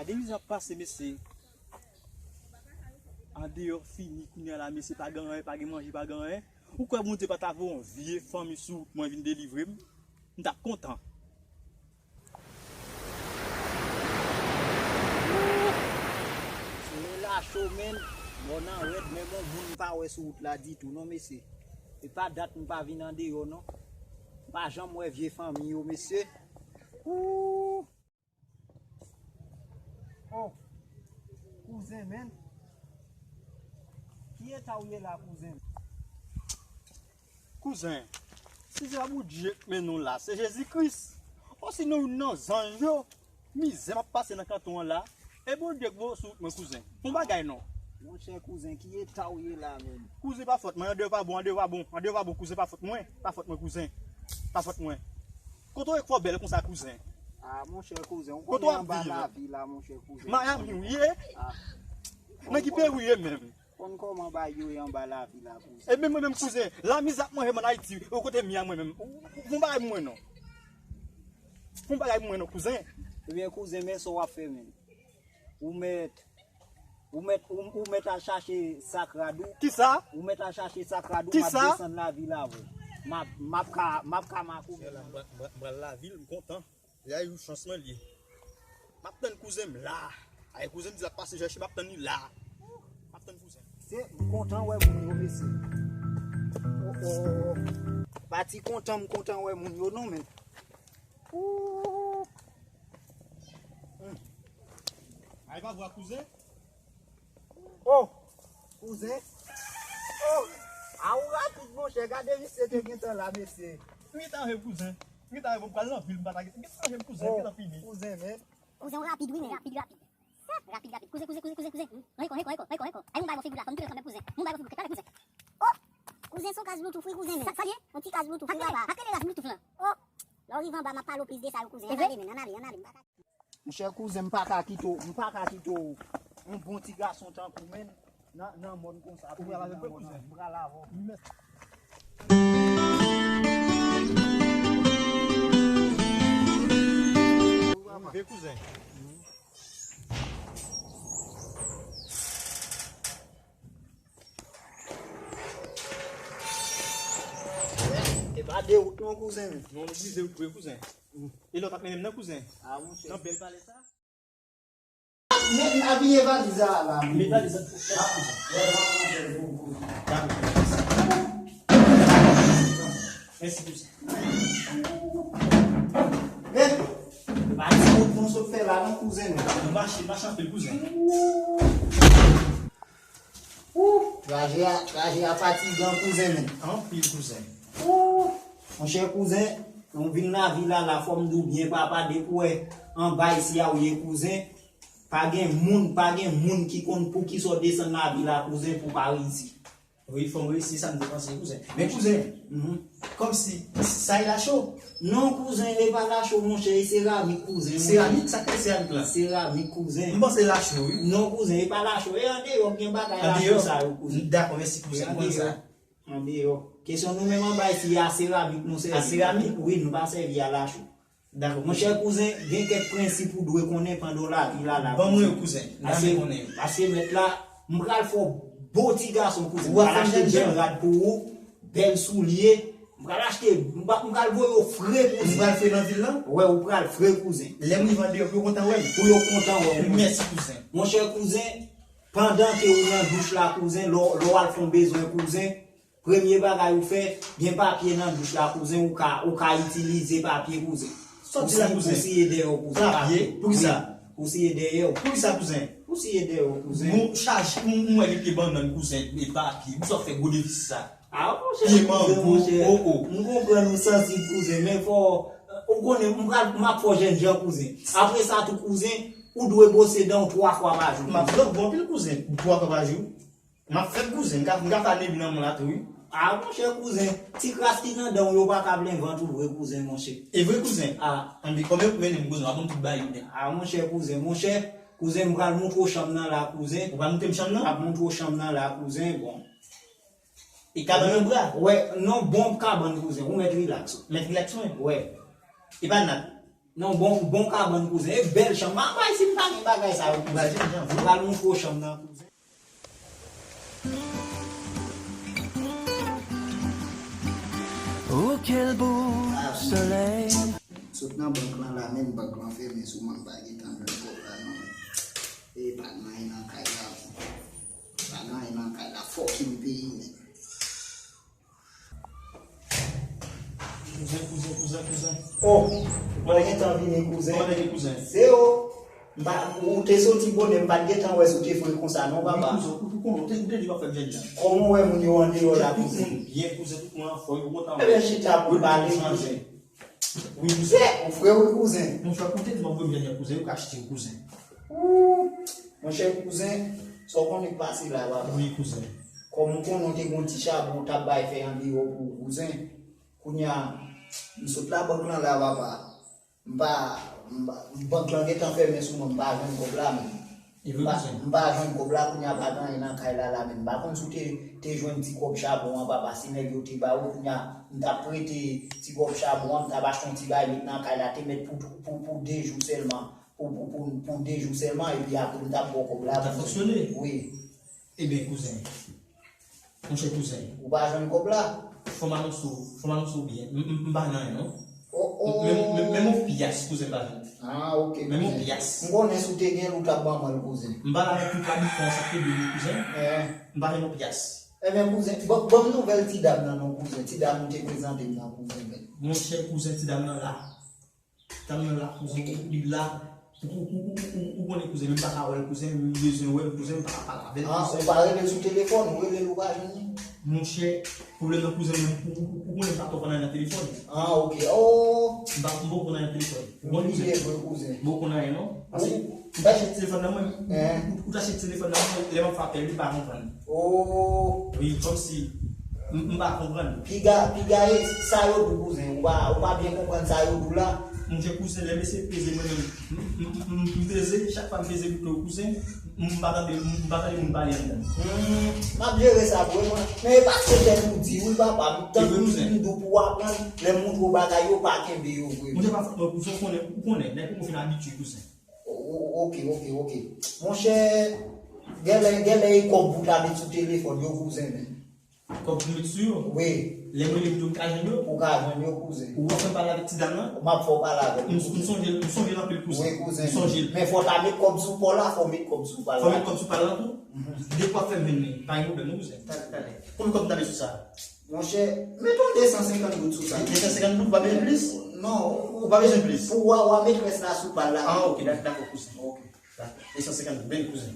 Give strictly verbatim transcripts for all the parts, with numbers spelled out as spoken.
Gade mizè m ap pase, mesye. Andeyò fini kounye a la, mesye, pa gen anyen, pa gen manje, pa gen anyen. Ou kwè Bondye pa ta voye yon vye fanmi sou wout mwen vin delivre m? M t ap kontan. Solèy la cho, menn. Mòn nan rèd, menm yon moun m pa wè sou wout la ditou, non, mesye. E pa dat m pa vin andeyò, non. M pa janm wè vye fanmi yo, mesye. Ooh. Oh, kouzen, menn. Ki eta w ye la, kouzen? Kouzen, si se pa Bondye k mennen w la, se Jezi Kris, osinon youn nan zanj yo, mizè m ap pase nan kanton an la, e Bondye k voye w sou wout mwen, kouzen. Fè yon bagay non. Monchè kouzen, ki eta w ye la, menn? Kouzen, pa fòt mwen, andeyò pa bon, andeyò pa bon, andeyò pa bon, kouzen, pa fòt mwen, pa fòt mwen, kouzen, pa fòt mwen. Kote w ye k fè w bèl konsa, kouzen? Ah, monchè kouzen, ou konnen anba lavi la, monchè kouzen. Miami w ye? Ah. Nan ki peyi w ye menm? Konn kòman bagay yo ye anba lavi la, kouzen. E menm mwen menm, kouzen, lamizè ap manje m ann Ayiti, ou kote m ye a mwen menm? Ou, ou, ou fè yon bagay pou mwen non. Fè yon bagay pou mwen non, kouzen. Ebyen, kouzen, men sa w ap fè menm. Ou mèt, ou mèt, ou, ou mèt al chache sak rad ou. Kisa? Ou mèt al chache sak rad ou, m ap desann lavil avè w. M ap, m ap ka, m ap ka makonnen. M pral lavil, m kontan. Se yon chans mwen li ye. M ap tann kouzen m la. Ay, kouzen m di l ap pase chèche, m ap tann li la. M ap tann kouzen m. Se, m kontan wè moun yo, mesye. Oh, oh, oh. Pati kontan, m kontan wè moun yo non, men. Ooh. Hmm. Ay, pa vwa kouzen. Oh, kouzen. Oh, a ou rapid, monchè. Gade misye te gentan la, mesye. M gentan reve kouzen. M gentan reve, m pral nan vil, m pa ta gen, m gentan reve kouzen, m gentan fini. Kouzen, men. Kouzen, w rapid, wi, men. Rapid, rapid. Rapid, rapid. Kouzen, kouzen, kouzen, kouzen, kouzen. Reko, reko, reko, reko, reko. Ay, moun bay mwen figi la, fò m tire kanmenm, kouzen. Moun bay mwen figi la, kouzen. Oh, kouzen, se yon kaz Bluetooth, wi, kouzen, men. Sa, sa l ye? Yon ti kaz Bluetooth, wi, papa. Ak rele kaz Bluetooth lan. Oh, lè w rive anba, m ap pale w plis de sa yo, kouzen. Ann ale, men, ann ale, ann ale, m pa ka. Monchè kouzen, m pa ka kite w, m pa ka kite w. Yon bon ti gason tankou w, menn, nan, nan mòn konsa. Ou pral avè m vre, kouzen? M pral avè w. Mèsi. Vre, kouzen. E pa de wout non, kouzen. Non, nou blize wout vre, kouzen. E lòt ap mennen m nan, kouzen. Ah, monchè. Nan bèl palè sa. Men, abiye valiz la, la. Men valiz la. Ah, kouzen. Dakò. Mèsi, kouzen. Men, pa di wout nou sot fè la, non, kouzen. Nou mache, mache anpil, kouzen. Ooh, traje a, traje a fatigan, kouzen, men. Anpil, kouzen. Ooh, monchè, kouzen, lè w vin lavil la, la, fò m di w byen, papa, depi w wè anba isi a ou ye, kouzen, pa gen moun, pa gen moun ki konn poukisa w desann lavil la, kouzen, pou w pa reyisi. Wi, fò m reyisi, sa m te panse, kouzen. Men, kouzen, mhm. Kòmsi sa e lacho? Non, kouzen, e pa lacho, monchè, e seramik, kouzen, monchè. Seramik? Sa k rele seramik la? Seramik, kouzen. M panse lacho, wi. Non, kouzen, e pa lacho. E andeyò k gen bagay lacho sa yo, kouzen. Andeyò? Dakò, mèsi, kouzen. M konn sa. Andeyò. Kesyon nou menm anba isi a, seramik nou sèvi. A, seramik? Wi, nou pa sèvi a lacho. Dakò, monchè kouzen, gen kèk prensip ou dwe konnen pandan w lavil la, la, kouzen. Ban mwen yo, kouzen. Paske, paske mèt la, m pral fè w bo ti gason, kouzen. M pral achte bèl rad pou ou, bèl soulye. M pral achte, m pa-, m pral voye w fre, kouzen. M pral fre nan vil lan? Wè, ou pral fre, kouzen. Lè m rive andeyò, pou yo kontan wè m. Pou yo kontan wè w, kouzen. Mèsi, kouzen. Monchè kouzen, pandan ke ou nan douch la, kouzen, lè w, lè w al fè yon bezwen, kouzen, premye bagay ou fè, gen papye nan douch la, kouzen, ou ka, ou ka itilize papye, kouzen. Sòti la, kouzen. Pou siye dèyè w, kouzen. Papye? Poukisa? Wi. Pou siye dèyè w. Poukisa, kouzen? Pou siye dèyè w, kouzen. Bon, chaje, m, m wè gen pye bannann, kouzen, e papye. Poukisa w fè gwo defisi sa? A, monchè, kouzen, monchè. Pye mango, oh, oh. M konprann ou sansib, kouzen, men fò, ou konnen, m pral, m ap fè w jènjan, kouzen. Apre sa tou, kouzen, ou dwe bwose dan w twa fwa pa jou. M ap fè w anpil, kouzen, twa fwa pa jou. M ap fè kouzen, m ka, m ka fè anemia nan men w la tou, wi. A, monchè kouzen, ti kras ki nan dan w yo pa ka plen vant ou vre, kouzen, monchè. E vre, kouzen? A. Anben, kòman yo mennen m, kouzen, w ap ban m tout bagay yo nèt. A, monchè kouzen, monchè, kouzen, m pral montre w chanm nan la, kouzen. Ou pral montre m chanm nan? M ap montre w chanm nan la, kouzen, bon. E kabann anba? Wè, non, bon kabann, kouzen, ou mèt rilaks. Mèt rilaks, wi? Wè. E pa nat? Nan bon, bon kabann, kouzen. E bèl chanm. M a bay si m pa gen bagay sa yo, kouzen. M pral montre w chanm nan, kouzen. Oh, quel beau soleil. Sot nan bank lan la, menm bank lan fèmen sou mwen, m pa gentan jwenn kòb la non. E pa gen anyen nan kay la. Pa gen anyen nan kay la, fòk m peye, men. Kouzen, kouzen, kouzen, kouzen. Oh, ou pa t gentan vini, kouzen. Kòman w ye, kouzen? Se ou. M pa, ou te soti bonè, m pa t gentan wè si w te fre konsa non, papa. Wi, kouzen, ou, ou konnen, ou te, ou te di w ap fè m jènjan. Kòman w wè moun yo andeyò la, kouzen? Tout moun byen, kouzen, tout moun anfòm, yo kontan wè. Ebyen, chita pou n pale, kouzen. Wi, kouzen. Ou fre wi, kouzen. Monchè, ou te di m ap voye m jènjan, kouzen, yo ka achte w, kouzen. Ooh, monchè, kouzen, sa w konnen k pase la, papa? Wi, kouzen. Kòm ou konnen w te gen yon ti chabon w t ap bay fè andeyò pou ou, kouzen. Kounye a, m sot la bank lan la, papa. M pa, m pa, bank lan gentan fèmen sou mwen, m pa jwenn kòb la menm. E vre, kouzen. M pa, m pa jwenn kòb la, kounye a pa gen anyen nan kay la, la menm. M pa konn si w te, te jwenn ti kòb chabon an, papa, si nèg yo te ba ou, kounye a, m t ap prete ti kòb chabon an, m t ap achte yon ti bagay met nan kay la, te mèt pou, pou, pou de jou sèlman, pou, pou, pou, pou de jou sèlman, epi apre m t ap ba w kòb la. Sa fonksyone? Wi. Ebyen, kouzen. Monchè kouzen. Ou pa jwenn kòb la? Fò m anonse w, fò m anonse w byen. M, m, m pa gen anyen non. Oh, oh. Menm, menm, menm yon pyas, kouzen, m pa jwenn. Ah, ok, kouzen. Menm yon pyas. M konnen si w te gen l, ou t ap ban mwen l, kouzen. M pale avèk tout abitan St Pédro, kouzen. Eh. M pa jwenn yon pyas. Ebyen, kouzen, ban, ban m nouvèl ti dam nan non, kouzen. Ti dam ou te prezante m nan, kouzen, men. Monchè kouzen, ti dam nan la. Tann nan la, kouzen, li la. Ou, ou, ou, ou, ou, ou konnen, kouzen, men m pa ka wè l, kouzen, men m bezwen wè l, kouzen, m pa ka pale avè l, kouzen. Ah, ou pa rele l sou telefòn, ou rele l, ou pa jwenn li? Monchè, pwoblèm nan, kouzen, men ou, ou, ou konnen m pa twò konn anyen nan telefòn. Ah, ok. Oh! M pa, m poko konn anyen nan telefòn. Ou konn, kouzen? Ou bliye vre, kouzen. M poko konn anyen, non. Paske ou, ou tache telefòn nan mwen, ou, ou, ou tache telefòn nan mwen, lè m ap fè apèl, li pa konprann. Oh. Wi, kòmsi m, m pa konprann. Piga, piga e sa yo di w, kouzen. Ou pa, ou pa byen konprann sa yo di w la. Monchè kouzen, lè mesye peze mwen menm, m, m, m, m, m peze, chak fwa m peze bouton kouzen, m pa tande, m pa tande moun pale anndan. Hmm, m ap jere sa pou ou, mwen. Men e pa se tèt ou di, wi, papa. M tann m di w pou w aprann, lè m montre w bagay yo, pa kenbe yo vre. Monchè pa fòt mwen, kouzen, ou konnen, ou konnen. Nèg poko fin abitye, kouzen. O-, o-, ok, ok, ok. Monchè, genlè, genlè e kòb pou w ta met sou telefòn yo, kouzen, men. Kòb pou met sou yo? Wi. Lè m rele m tou, m ka jwenn yo? Ou ka jwenn yo, kouzen. Ou ap fè m pale avèk ti dam nan? M ap fè w pale avè l, kouzen. M, m sonje l, m sonje l anpil, kouzen. Wi, kouzen. M sonje l. Men fò w ta met kòb sou pa w la, fò w met kòb sou pa l la. Fò w met kòb sou pa l la tou? Mhm. Depi w ap fè m jwenn li, pa gen pwoblèm non, kouzen. Talè, talè. Konbyen kòb m ta met sou sa? Monchè, met yon de san senkant goud sou sa. De san senkant goud, ou pa bezwen plis? Non. Ou pa bezwen plis? Pou w a, w a met rès la sou pa l la. Ah, ok, dak-, dakò, kouzen. Ok. Dakò. De san senkant goud, men kouzen.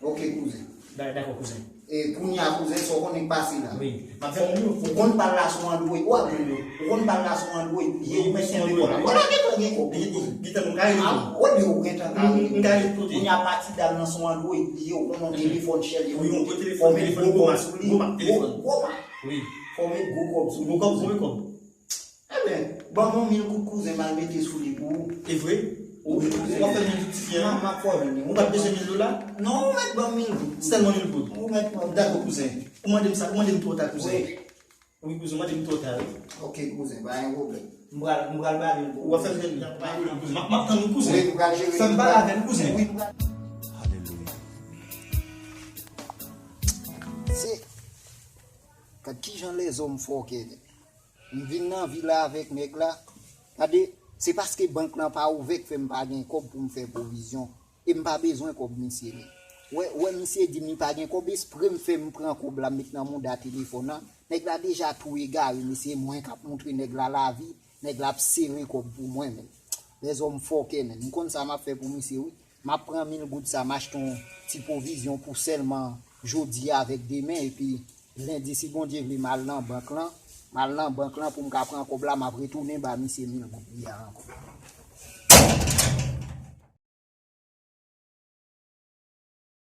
Ok, kouzen. Da-, dakò, kouzen. E kounye a, kouzen, sa w konnen k pase la. Wi. M ap fè moun yo. Ou konn pa l la sou Android, w ap jwenn yo. Ou konn pa l la sou Android, ye ou mèt kenbe kò la. Wala, gentan gen kòb, kouzen. Gentan, m ka rele tou. Ah, ou di ou gentan ka rele. M ka rele tou. Kounye a pati dam nan sou Android, li ye, ou konn yon telefòn chèlè. Wi, yon gwo telefòn, telefòn gwo mak, gwo mak telefòn. Gwo, gwo mak. Wi. Fò w met gwo kòb sou li. Gwo kòb, gwo kòb. Ebyen, ban m yon mil goud kouzen, m al mete sou li pou ou. E vre? Ou, ou ap fè mil goud ti fi an? M ap fè mil. Ou pa t bezwen mil dola? Non, ou mèt ban m mil goud. Sèlman mil goud? Ou mèt ban m. Dakò, kouzen. Ou mande m sa, ou mande m twò ta, kouzen. Wi. Wi, kouzen, ou mande m twò ta, wi. Ok, kouzen, pa gen pwoblèm. M pral, m pral ba li pou ou. Ou ap fè mil goud, pa gen pwoblèm, kouzen. M ap, m ap tann ou, kouzen. Wi, m pral jere. Fè m pale avè l, kouzen. Wi, m pral. Alelouya. Se, gad kijan lèzòm fòkè, men. M vin nan vil la avèk nèg la. Gade, se paske bank lan pa ouvè k fè m pa gen kòb pou m fè pwovizyon. E m pa bezwen kòb misye, men. Wè, wè misye di m li pa gen kòb, espre m fè m pran kòb la, m met nan mouda telefòn nan. Nèg la deja tou egare, mesye, mwen k ap montre nèg la lavi, nèg la ap sere kòb pou mwen, men. Lèzòm fòkè, men. M konn sa m ap fè pou misye, wi. M ap pran mil goud sa, m achte yon ti pwovizyon pou sèlman jodi a avèk demen, epi lendi, si Bondye vle, m al nan bank lan. M al nan bank lan pou m ka pran kòb la, m ap retounen ba misye mil goud li a ankò.